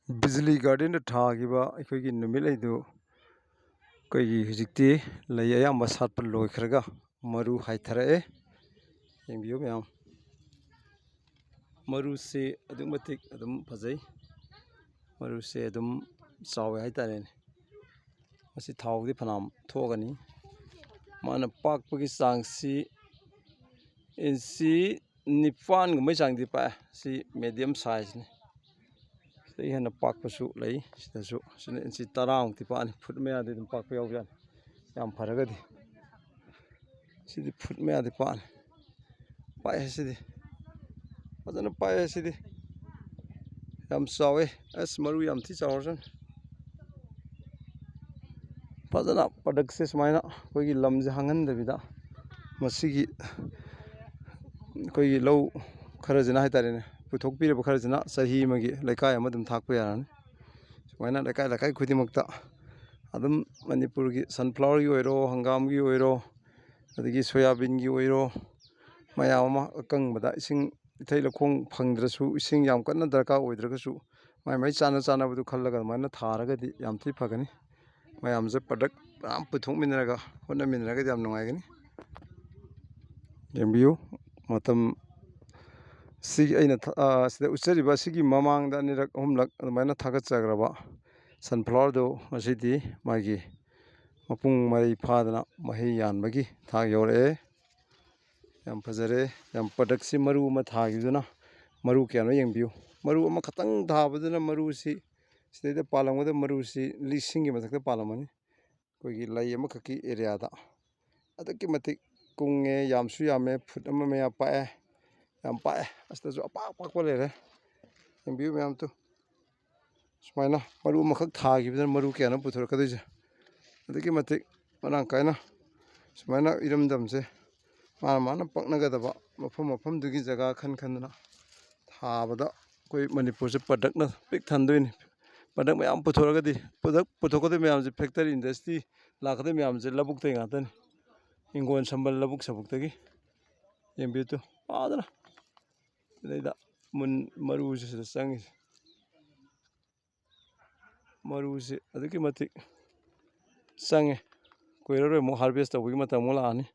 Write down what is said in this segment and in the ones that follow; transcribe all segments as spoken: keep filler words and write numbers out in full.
ꯕꯤꯖꯂꯤ ꯒꯥꯔꯗꯦꯟꯗ ꯊꯥꯈꯤꯕ ꯑꯩꯈꯣꯏꯒꯤ ꯅꯨꯃꯤꯠꯂꯩꯗꯨ, ꯑꯩꯈꯣꯏꯒꯤ ꯍꯧꯖꯤꯛꯇꯤ ꯂꯩ ꯑꯌꯥꯝꯕ ꯁꯥꯠꯄ ꯂꯣꯏꯈ꯭ꯔꯒ ꯃꯔꯨ ꯍꯥꯏꯊꯔꯛꯑꯦ꯫ ꯌꯦꯡꯕꯤꯌꯨ ꯃꯌꯥꯝ, ꯃꯔꯨꯁꯤ ꯑꯗꯨꯛꯀꯤ ꯃꯇꯤꯛ ꯑꯗꯨꯝ ꯐꯖꯩ, ꯃꯔꯨꯁꯦ ꯑꯗꯨꯝ ꯆꯥꯎꯋꯦ ꯍꯥꯏꯇꯥꯔꯦꯅꯦ꯫ ꯃꯁꯤ ꯊꯥꯎꯗꯤ ꯐꯅꯌꯥꯝ ꯊꯣꯛꯑꯒꯅꯤ꯫ ꯃꯥꯅ ꯄꯥꯛꯄꯒꯤ ꯆꯥꯡꯁꯤ ꯏꯟꯆꯤ ꯅꯤꯄꯥꯟꯒꯨꯝꯕꯩ ꯆꯥꯡꯗꯤ ꯄꯥꯛꯑꯦ꯫ ꯁꯤ ꯃꯦꯗꯤꯌꯝ ꯁꯥꯏꯖꯅꯤ꯫ ꯁꯤꯗꯩ ꯍꯦꯟꯅ ꯄꯥꯛꯄꯁꯨ ꯂꯩ꯫ ꯁꯤꯗꯁꯨ, ꯁꯤꯅ ꯏꯟꯆꯤ ꯇꯔꯥꯃꯨꯛꯇꯤ ꯄꯥꯛꯑꯅꯤ, ꯐꯨꯠ ꯃꯌꯥꯗꯤ ꯑꯗꯨꯝ ꯄꯥꯛꯄ ꯌꯥꯎꯖꯥꯠꯅꯤ, ꯌꯥꯝ ꯐꯔꯒꯗꯤ꯫ ꯁꯤꯗꯤ ꯐꯨꯠ ꯃꯌꯥꯗꯤ ꯄꯥꯛꯑꯅꯤ꯫ ꯄꯥꯛꯑꯦ ꯁꯤꯗꯤ, ꯐꯖꯅ ꯄꯥꯛꯑꯦ ꯁꯤꯗꯤ, ꯌꯥꯝ ꯆꯥꯎꯋꯦ꯫ ꯑꯁ, ꯃꯔꯨ ꯌꯥꯝ ꯊꯤ ꯆꯥꯎꯔꯖꯥꯠꯅꯤ꯫ ꯐꯖꯅ ꯄ꯭ꯔꯗꯛꯁꯦ ꯁꯨꯃꯥꯏꯅ ꯑꯩꯈꯣꯏꯒꯤ ꯂꯝꯁꯦ ꯍꯥꯡꯍꯟꯗꯕꯤꯗ, ꯃꯁꯤꯒꯤ ꯑꯩꯈꯣꯏꯒꯤ ꯂꯧ ꯈꯔꯁꯤꯅ ꯍꯥꯏꯇꯥꯔꯦꯅꯦ, ꯄꯨꯊꯣꯛꯄꯤꯔꯤꯕ ꯈꯔꯁꯤꯅ ꯆꯍꯤ ꯑꯃꯒꯤ ꯂꯩꯀꯥꯏ ꯑꯃ ꯑꯗꯨꯝ ꯊꯥꯛꯄ ꯌꯥꯔꯅꯤ꯫ ꯁꯨꯃꯥꯏꯅ ꯂꯩꯀꯥꯏ ꯂꯩꯀꯥꯏ ꯈꯨꯗꯤꯡꯃꯛꯇ ꯑꯗꯨꯝ ꯃꯅꯤꯄꯨꯔꯒꯤ ꯁꯟꯐ꯭ꯂꯥꯋꯔꯒꯤ ꯑꯣꯏꯔꯣ, ꯍꯪꯒꯥꯝꯒꯤ ꯑꯣꯏꯔꯣ, ꯑꯗꯒꯤ ꯁꯣꯌꯥꯕꯤꯟꯒꯤ ꯑꯣꯏꯔꯣ, ꯃꯌꯥꯝ ꯑꯃ ꯑꯀꯪꯕꯗ, ꯏꯁꯤꯡ ꯏꯊꯩ ꯂꯧꯈꯣꯡ ꯐꯪꯗ꯭ꯔꯁꯨ, ꯏꯁꯤꯡ ꯌꯥꯝ ꯀꯟꯅ ꯗꯔꯀꯥꯔ ꯑꯣꯏꯗ꯭ꯔꯒꯁꯨ, ꯃꯥꯏ ꯃꯥꯏ ꯆꯥꯟꯅ ꯆꯥꯟꯅꯕꯗꯨ ꯈꯜꯂꯒ ꯑꯗꯨꯃꯥꯏꯅ ꯊꯥꯔꯒꯗꯤ ꯌꯥꯝ ꯊꯤ ꯐꯒꯅꯤ꯫ ꯃꯌꯥꯝꯁꯦ ꯄ꯭ꯔꯗꯛ ꯃꯌꯥꯝ ꯄꯨꯊꯣꯛꯃꯤꯟꯅꯔꯒ ꯍꯣꯠꯅꯃꯤꯟꯅꯔꯒꯗꯤ ꯌꯥꯝ ꯅꯨꯡꯉꯥꯏꯒꯅꯤ꯫ ꯌꯦꯡꯕꯤꯌꯨ, ꯃꯇꯝ ꯁꯤꯒꯤ ꯑꯩꯅ ꯊ-, ꯑ, ꯁꯤꯗ ꯎꯠꯆꯔꯤꯕ ꯑꯁꯤꯒꯤ ꯃꯃꯥꯡꯗ ꯑꯅꯤꯔꯛ ꯑꯍꯨꯝꯂꯛ ꯑꯗꯨꯃꯥꯏꯅ ꯊꯥꯒꯠꯆꯈ꯭ꯔꯕ ꯁꯟꯐ꯭ꯂꯥꯋꯔꯗꯨ ꯉꯁꯤꯗꯤ ꯃꯥꯒꯤ ꯃꯄꯨꯡ ꯃꯔꯩ ꯐꯥꯗꯅ ꯃꯍꯩ ꯌꯥꯟꯕꯒꯤ ꯊꯥꯛ ꯌꯧꯔꯛꯑꯦ꯫ ꯌꯥꯝ ꯐꯖꯔꯦ꯫ ꯌꯥꯝ ꯄ꯭ꯔꯗꯛꯁꯤ ꯃꯔꯨ ꯑꯃ ꯊꯥꯈꯤꯕꯗꯨꯅ ꯃꯔꯨ ꯀꯌꯥꯅꯣ ꯌꯦꯡꯕꯤꯌꯨ꯫ ꯃꯔꯨ ꯑꯃꯈꯛꯇꯪ ꯊꯥꯕꯗꯨꯅ ꯃꯔꯨꯁꯤ ꯁꯤꯗꯩꯗ ꯄꯥꯜꯂꯝꯒꯗꯕ ꯃꯔꯨꯁꯤ ꯂꯤꯁꯤꯡꯒꯤ ꯃꯊꯛꯇ ꯄꯥꯜꯂꯝꯃꯅꯤ꯫ ꯑꯩꯈꯣꯏꯒꯤ ꯂꯩ ꯑꯃꯈꯛꯀꯤ ꯑꯦꯔꯤꯌꯥꯗ ꯑꯗꯨꯛꯀꯤ ꯃꯇꯤꯛ ꯀꯨꯡꯉꯦ, ꯌꯥꯝꯁꯨ ꯌꯥꯝꯃꯦ, ꯐꯨꯠ ꯑꯃ ꯃꯌꯥ ꯄꯥꯛꯑꯦ, ꯌꯥꯝ ꯄꯥꯛꯑꯦ꯫ ꯑꯁꯤꯗꯁꯨ ꯑꯄꯥꯛ ꯑꯄꯥꯛꯄ ꯂꯩꯔꯦ, ꯌꯦꯡꯕꯤꯌꯨ ꯃꯌꯥꯝꯗꯨ꯫ ꯁꯨꯃꯥꯏꯅ ꯃꯔꯨ ꯑꯃꯈꯛ ꯊꯥꯈꯤꯕꯗꯅ ꯃꯔꯨ ꯀꯌꯥꯅꯣ ꯄꯨꯊꯣꯔꯛꯀꯗꯣꯏꯁꯦ꯫ ꯑꯗꯨꯛꯀꯤ ꯃꯇꯤꯛ ꯃꯔꯥꯡ ꯀꯥꯏꯅ ꯁꯨꯃꯥꯏꯅ ꯏꯔꯝꯗꯝꯁꯦ ꯃꯥꯅ ꯃꯥꯅ ꯄꯛꯅꯒꯗꯕ ꯃꯐꯝ ꯃꯐꯝꯗꯨꯒꯤ ꯖꯒꯥ ꯈꯟ ꯈꯟꯗꯅ ꯊꯥꯕꯗ ꯑꯩꯈꯣꯏ ꯃꯅꯤꯄꯨꯔꯁꯦ ꯄ꯭ꯔꯗꯛꯅ ꯄꯤꯛ ꯊꯟꯗꯣꯏꯅꯤ꯫ ꯄ꯭ꯔꯗꯛ ꯃꯌꯥꯝ ꯄꯨꯊꯣꯔꯒꯗꯤ, ꯄ꯭ꯔꯗꯛ ꯄꯨꯊꯣꯛꯀꯗꯣꯏ ꯃꯌꯥꯝꯁꯦ, ꯐꯦꯛꯇꯔꯤ, ꯏꯟꯗꯁꯇ꯭ꯔꯤ ꯂꯥꯛꯀꯗꯣꯏ ꯃꯌꯥꯝꯁꯦ ꯂꯧꯕꯨꯛꯇꯩ ꯉꯥꯛꯇꯅꯤ꯫ ꯍꯤꯡꯒꯣꯜ ꯁꯝꯕꯜ ꯂꯧꯕꯨꯛ ꯁꯕꯨꯛꯇꯒꯤ꯫ ꯌꯦꯡꯕꯤꯌꯨ ꯇꯨ, ꯐꯖꯅ ꯁꯤꯗꯩꯗ ꯃꯨꯟ-, ꯃꯔꯨꯁꯦ ꯁꯤꯗ ꯆꯪꯉꯤꯁꯦ꯫ ꯃꯔꯨꯁꯤ ꯑꯗꯨꯛꯀꯤ ꯃꯇꯤꯛ ꯆꯪꯉꯦ꯫ ꯀꯨꯏꯔꯔꯣꯏ, ꯑꯃꯨꯛ harvest ꯇꯧꯕꯒꯤ ꯃꯇꯝ ꯑꯃꯨꯛ ꯂꯥꯛꯑꯅꯤ꯫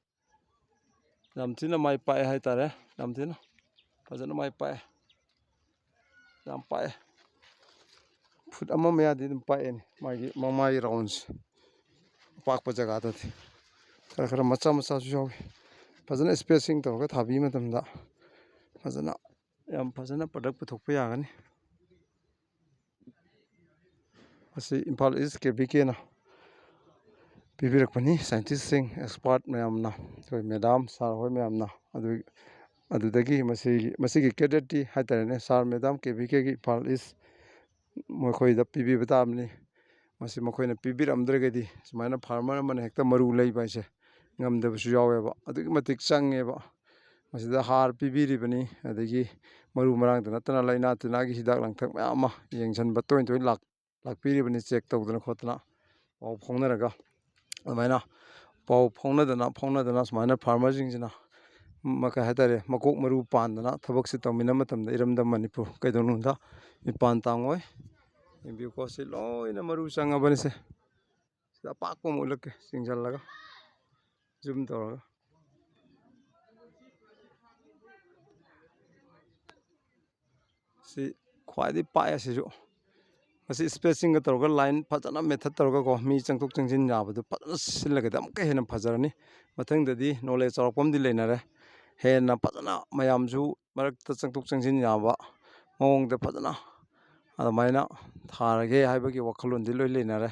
ꯌꯥꯝ ꯊꯤꯅ ꯃꯥꯏ ꯄꯥꯛꯑꯦ ꯍꯥꯏꯇꯥꯔꯦ꯫ ꯌꯥꯝ ꯊꯤꯅ ꯐꯖꯅ ꯃꯥꯏ ꯄꯥꯛꯑꯦ꯫ ꯌꯥꯝ ꯄꯥꯛꯑꯦ꯫ Foot ꯑꯃ ꯃꯌꯥꯗꯤ ꯑꯗꯨꯝ ꯄꯥꯛꯑꯦꯅꯦ, ꯃꯥꯒꯤ ꯃꯃꯥꯏꯒꯤ roundꯁꯦ꯫ ꯑꯄꯥꯛꯄ ꯖꯒꯥꯗꯗꯤ ꯈꯔ ꯈꯔ ꯃꯆꯥ ꯃꯆꯥꯁꯨ ꯌꯥꯎꯏ꯫ ꯐꯖꯅ spacing ꯇꯧꯔꯒ ꯊꯥꯕꯤꯕ ꯃꯇꯝꯗ ꯐꯖꯅ, ꯌꯥꯝ ꯐꯖꯅ product ꯄꯨꯊꯣꯛꯄ ꯌꯥꯒꯅꯤ꯫ ꯃꯁꯤ ꯏꯝꯐꯥꯜ East ꯀꯦ ꯚꯤ ꯀꯦꯅ ꯄꯤꯕꯤꯔꯛꯄꯅꯤ꯫ Scientistꯁꯤꯡ, expert ꯃꯌꯥꯝꯅ, ꯑꯩꯈꯣꯏ madam, sir ꯍꯣꯏ ꯃꯌꯥꯝꯅ, ꯑꯗꯨ, ꯑꯗꯨꯗꯒꯤ ꯃꯁꯤꯒꯤ, ꯃꯁꯤꯒꯤ creditꯇꯤ ꯍꯥꯏꯇꯥꯔꯦꯅꯦ, sir, madam, ꯀꯦ ꯚꯤ ꯀꯦꯒꯤ ꯏꯝꯐꯥꯜ East ꯃꯈꯣꯏꯗ ꯄꯤꯕꯤꯕ ꯇꯥꯕꯅꯤ꯫ ꯃꯁꯤ ꯃꯈꯣꯏꯅ ꯄꯤꯕꯤꯔꯝꯗ꯭ꯔꯒꯗꯤ ꯁꯨꯃꯥꯏꯅ farmer ꯑꯃꯅ ꯍꯦꯛꯇ ꯃꯔꯨ ꯂꯩꯕ ꯍꯥꯏꯁꯦ ꯉꯝꯗꯕꯁꯨ ꯌꯥꯎꯋꯦꯕ, ꯑꯗꯨꯛꯀꯤ ꯃꯇꯤꯛ ꯆꯪꯉꯦꯕ꯫ ꯃꯁꯤꯗ ꯍꯥꯔ ꯄꯤꯕꯤꯔꯤꯕꯅꯤ, ꯑꯗꯒꯤ ꯃꯔꯨ ꯃꯔꯥꯡꯇ ꯅꯠꯇꯅ ꯂꯥꯏꯅꯥ ꯇꯤꯟꯅꯥꯒꯤ ꯍꯤꯗꯥꯛ ꯂꯥꯡꯊꯛ ꯃꯌꯥꯝ ꯑꯃ ꯌꯦꯡꯁꯤꯟꯕ ꯇꯣꯏꯅ ꯇꯣꯏꯅ ꯂꯥꯛ-, ꯂꯥꯛꯄꯤꯔꯤꯕꯅꯤ, check ꯇꯧꯗꯅ ꯈꯣꯠꯇꯅ ꯄꯥꯎ ꯐꯥꯎꯅꯔꯒ꯫ ꯑꯗꯨꯃꯥꯏꯅ ꯄꯥꯎ ꯐꯥꯎꯅꯗꯅ, ꯐꯥꯎꯅꯗꯅ ꯁꯨꯃꯥꯏꯅ farmerꯁꯤꯡꯁꯤꯅ ꯃ-, ꯀꯩ ꯍꯥꯏꯇꯥꯔꯦ, ꯃꯀꯣꯛ ꯃꯔꯨ ꯄꯥꯟꯗꯅ ꯊꯕꯛꯁꯦ ꯇꯧꯃꯤꯟꯅꯕ ꯃꯇꯝꯗ ꯏꯔꯝꯗꯝ ꯃꯅꯤꯄꯨꯔ ꯀꯩꯗꯧꯅꯨꯡꯗ ꯃꯤꯄꯥꯟ ꯇꯥꯡꯉꯣꯏ꯫ ꯌꯦꯡꯕꯤꯌꯨꯀꯣ, ꯁꯤ ꯂꯣꯏꯅ ꯃꯔꯨ ꯆꯪꯉꯕꯅꯤ꯫ ꯁꯦ, ꯁꯤꯗ ꯑꯄꯥꯛꯄ ꯑꯃ ꯎꯠꯂꯛꯀꯦ, ꯆꯤꯡꯁꯤꯜꯂꯒ zoom ꯇꯧꯔꯒ꯫ ꯁꯤ ꯈ꯭ꯋꯥꯏꯗꯒꯤ ꯄꯥꯛꯑꯦ ꯁꯤꯁꯨ꯫ ꯃꯁꯤ spacingꯒ ꯇꯧꯔꯒ, line ꯐꯖꯅ method ꯇꯧꯔꯒꯀꯣ, ꯃꯤ ꯆꯪꯊꯣꯛ ꯆꯪꯁꯤꯟ ꯌꯥꯕꯗꯣ ꯐꯖꯅ ꯁꯤꯜꯂꯒꯗꯤ ꯑꯃꯨꯛꯀ ꯍꯦꯟꯅ ꯐꯖꯔꯅꯤ꯫ ꯃꯊꯪꯗꯗꯤ knowledge ꯆꯥꯎꯔꯛꯄ ꯑꯃꯗꯤ ꯂꯩꯅꯔꯦ, ꯍꯦꯟꯅ ꯐꯖꯅ ꯃꯌꯥꯝꯁꯨ ꯃꯔꯛꯇ ꯆꯪꯊꯣꯛ ꯆꯪꯁꯤꯟ ꯌꯥꯕ ꯃꯑꯣꯡꯗ ꯐꯖꯅ ꯑꯗꯨꯃꯥꯏꯅ ꯊꯥꯔꯒꯦ ꯍꯥꯏꯕꯒꯤ ꯋꯥꯈꯜꯂꯣꯟꯗꯤ ꯂꯣꯏ ꯂꯩꯅꯔꯦ꯫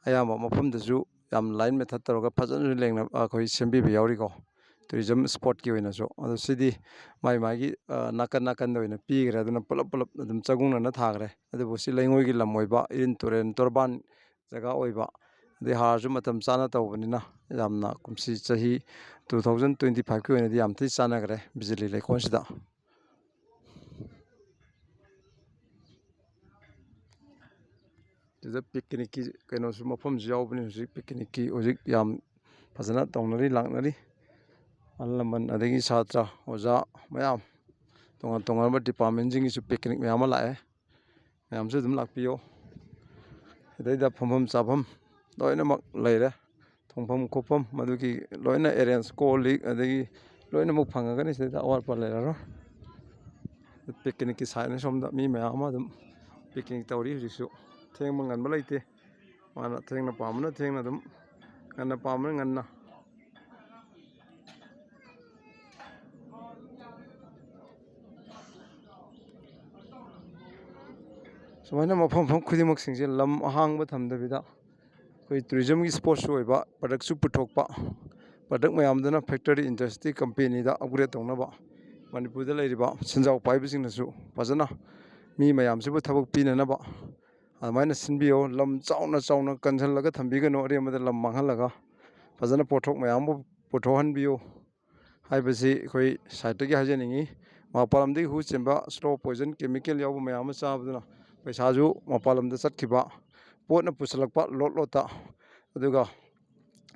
ꯑꯌꯥꯝꯕ ꯃꯐꯝꯗꯁꯨ ꯌꯥꯝ line method ꯇꯧꯔꯒ ꯐꯖꯅꯁꯨ ꯂꯦꯡꯅ-, ꯑꯩꯈꯣꯏ ꯁꯦꯝꯕꯤꯕ ꯌꯥꯎꯔꯤꯀꯣ, tourism spotꯀꯤ ꯑꯣꯏꯅꯁꯨ꯫ ꯑꯗꯣ ꯁꯤꯗꯤ ꯃꯥꯏ ꯃꯥꯏꯒꯤ, ꯑ, ꯅꯥꯀꯟ ꯅꯥꯀꯟꯗ ꯑꯣꯏꯅ ꯄꯤꯈ꯭ꯔꯦ, ꯑꯗꯨꯅ ꯄꯨꯂꯞ ꯄꯨꯂꯞ ꯑꯗꯨꯝ ꯆꯒꯨꯡꯅꯅ ꯊꯥꯈ꯭ꯔꯦ꯫ ꯑꯗꯨꯕꯨ ꯁꯤ ꯂꯩꯉꯣꯏꯒꯤ ꯂꯝ ꯑꯣꯏꯕ, ꯏꯔꯤꯟ ꯇꯨꯔꯦꯟ ꯇꯣꯔꯕꯥꯟ ꯖꯒꯥ ꯑꯣꯏꯕ, ꯑꯗꯩ ꯍꯥꯔꯁꯨ ꯃꯇꯝ ꯆꯥꯅ ꯇꯧꯕꯅꯤꯅ ꯌꯥꯝꯅ ꯀꯨꯝꯁꯤ ꯆꯍꯤ two thousand twenty fiveꯀꯤ ꯑꯣꯏꯅꯗꯤ ꯌꯥꯝ ꯊꯤ ꯆꯥꯟꯅꯈ꯭ꯔꯦ ꯕꯤꯖꯂꯤ ꯂꯩꯀꯣꯜꯁꯤꯗ꯫ ꯁꯤꯗ picnicꯀꯤ ꯀꯩꯅꯣꯁꯨ, ꯃꯐꯝꯁꯨ ꯌꯥꯎꯕꯅꯤ꯫ ꯍꯧꯖꯤꯛ picnicꯀꯤ ꯍꯧꯖꯤꯛ ꯌꯥꯝ ꯐꯖꯅ ꯇꯧꯅꯔꯤ, ꯂꯥꯛꯅꯔꯤ꯫ ꯑꯍꯜ ꯂꯃꯟ, ꯑꯗꯒꯤ ꯁꯥꯇ꯭ꯔ, ꯑꯣꯖꯥ ꯃꯌꯥꯝ, ꯇꯣꯉꯥꯟ ꯇꯣꯉꯥꯟꯕ departmentꯁꯤꯡꯒꯤꯁꯨ picnic ꯃꯌꯥꯝ ꯑꯃ ꯂꯥꯛꯑꯦ꯫ ꯃꯌꯥꯝꯁꯨ ꯑꯗꯨꯝ ꯂꯥꯛꯄꯤꯌꯣ꯫ ꯑꯗꯩꯗ ꯐꯝꯐꯝ ꯆꯥꯐꯝ ꯂꯣꯏꯅꯃꯛ ꯂꯩꯔꯦ꯫ ꯊꯣꯡꯐꯝ ꯈꯣꯠꯐꯝ ꯃꯗꯨꯒꯤ ꯂꯣꯏꯅ ꯑꯦꯔꯦꯟꯖ, ꯀꯣꯜ ꯂꯤꯛ ꯑꯗꯒꯤ ꯂꯣꯏꯅꯃꯛ ꯐꯪꯉꯒꯅꯤ꯫ ꯁꯤꯗꯩꯗ ꯑꯋꯥꯠꯄ ꯂꯩꯔꯔꯣꯏ꯫ ꯄꯤꯛꯅꯤꯛꯀꯤ ꯁꯥꯏꯠꯅ ꯁꯣꯝꯗ ꯃꯤ ꯃꯌꯥꯝ ꯑꯃ ꯑꯗꯨꯝ ꯄꯤꯛꯅꯤꯛ ꯇꯧꯔꯤ ꯍꯧꯖꯤꯛꯁꯨ꯫ ꯊꯦꯡꯕ ꯉꯟꯕ ꯂꯩꯇꯦ꯫ ꯃꯥꯅ ꯊꯦꯡꯅ ꯄꯥꯝꯕꯅ ꯊꯦꯡꯅ ꯑꯗꯨꯝ, ꯉꯟꯅ ꯄꯥꯝꯕꯅ ꯉꯟꯅ꯫ ꯁꯨꯃꯥꯏꯅ ꯃꯐꯝ ꯃꯐꯝ ꯈꯨꯗꯤꯡꯃꯛꯁꯤꯡꯁꯦ ꯂꯝ ꯑꯍꯥꯡꯕ ꯊꯝꯗꯕꯤꯗ, ꯑꯩꯈꯣꯏ ꯇꯨꯔꯤꯖꯝꯒꯤ ꯁ꯭ꯄꯣꯠꯁꯨ ꯑꯣꯏꯕ, ꯄ꯭ꯔꯗꯛꯁꯨ ꯄꯨꯊꯣꯛꯄ, ꯄ꯭ꯔꯗꯛ ꯃꯌꯥꯝꯗꯨꯅ ꯐꯦꯛꯇꯔꯤ ꯏꯟꯗꯁꯇ꯭ꯔꯤ ꯀꯝꯄꯦꯅꯤꯗ ꯑꯞꯒ꯭ꯔꯦꯗ ꯇꯧꯅꯕ, ꯃꯅꯤꯄꯨꯔꯗ ꯂꯩꯔꯤꯕ ꯁꯦꯟꯖꯥꯎ ꯄꯥꯏꯕꯁꯤꯡꯅꯁꯨ ꯐꯖꯅ ꯃꯤ ꯃꯌꯥꯝꯁꯤꯕꯨ ꯊꯕꯛ ꯄꯤꯅꯅꯕ ꯑꯗꯨꯃꯥꯏꯅ ꯁꯤꯟꯕꯤꯌꯣ꯫ ꯂꯝ ꯆꯥꯎꯅ ꯆꯥꯎꯅ ꯀꯟꯁꯤꯜꯂꯒ ꯊꯝꯕꯤꯒꯅꯨ, ꯑꯔꯦꯝꯕꯗ ꯂꯝ ꯃꯥꯡꯍꯜꯂꯒ꯫ ꯐꯖꯅ ꯄꯣꯠꯊꯣꯛ ꯃꯌꯥꯝ ꯑꯃ ꯄꯨꯊꯣꯛꯍꯟꯕꯤꯌꯨ ꯍꯥꯏꯕꯁꯤ ꯑꯩꯈꯣꯏ ꯁꯥꯏꯠꯇꯒꯤ ꯍꯥꯏꯖꯅꯤꯡꯉꯤ꯫ ꯃꯄꯥꯟ ꯂꯝꯗꯒꯤ ꯍꯨ ꯆꯦꯟꯕ ꯁ꯭ꯂꯣ ꯄꯣꯏꯖꯟ ꯀꯦꯃꯤꯀꯦꯜ ꯌꯥꯎꯕ ꯃꯌꯥꯝ ꯑꯃ ꯆꯥꯕꯗꯨꯅ ꯄꯩꯁꯥꯁꯨ ꯃꯄꯥꯟ ꯂꯝꯗ ꯆꯠꯈꯤꯕ, ꯄꯣꯠꯅ ꯄꯨꯁꯤꯜꯂꯛꯄ ꯂꯣꯠ ꯂꯣꯠꯇ, ꯑꯗꯨꯒ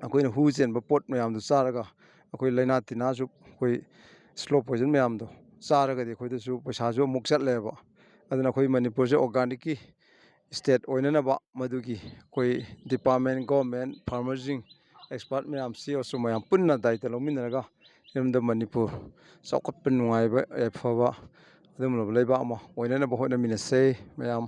ꯑꯩꯈꯣꯏꯅ ꯍꯨ ꯆꯦꯟꯕ ꯄꯣꯠ ꯃꯌꯥꯝꯗꯨ ꯆꯥꯔꯒ ꯑꯩꯈꯣꯏ ꯂꯥꯏꯅꯥ ꯇꯤꯟꯅꯥꯁꯨ, ꯑꯩꯈꯣꯏ ꯁ꯭ꯂꯣ ꯄꯣꯏꯖꯟ ꯃꯌꯥꯝꯗꯣ ꯆꯥꯔꯒꯗꯤ ꯑꯩꯈꯣꯏꯗꯁꯨ ꯄꯩꯁꯥꯁꯨ ꯑꯃꯨꯛ ꯆꯠꯂꯦꯕ꯫ ꯑꯗꯨꯅ ꯑꯩꯈꯣꯏ ꯃꯅꯤꯄꯨꯔꯁꯦ ꯑꯣꯔꯒꯥꯅꯤꯛꯀꯤ ꯁ꯭ꯇꯦꯠ ꯑꯣꯏꯅꯅꯕ ꯃꯗꯨꯒꯤ ꯑꯩꯈꯣꯏ ꯗꯤꯄꯥꯔꯠꯃꯦꯟ, ꯒꯣꯔꯃꯦꯟ, ꯐꯥꯔꯃꯔꯁꯤꯡ, ꯑꯦꯛꯁꯄꯥꯔꯠ ꯃꯌꯥꯝ, ꯁꯤ ꯑꯣ ꯁꯨ ꯃꯌꯥꯝ ꯄꯨꯟꯅ ꯗꯥꯏꯇ ꯂꯧꯃꯤꯟꯅꯔꯒ ꯏꯔꯝꯗꯝ ꯃꯅꯤꯄꯨꯔ ꯆꯥꯎꯈꯠꯄ, ꯅꯨꯡꯉꯥꯏꯕ, ꯌꯥꯏꯐꯕ ꯑꯗꯨꯒꯨꯝꯂꯕ ꯂꯩꯕꯥꯛ ꯑꯃ ꯑꯣꯏꯅꯅꯕ ꯍꯣꯠꯅꯃꯤꯟꯅꯁꯦ ꯃꯌꯥꯝ꯫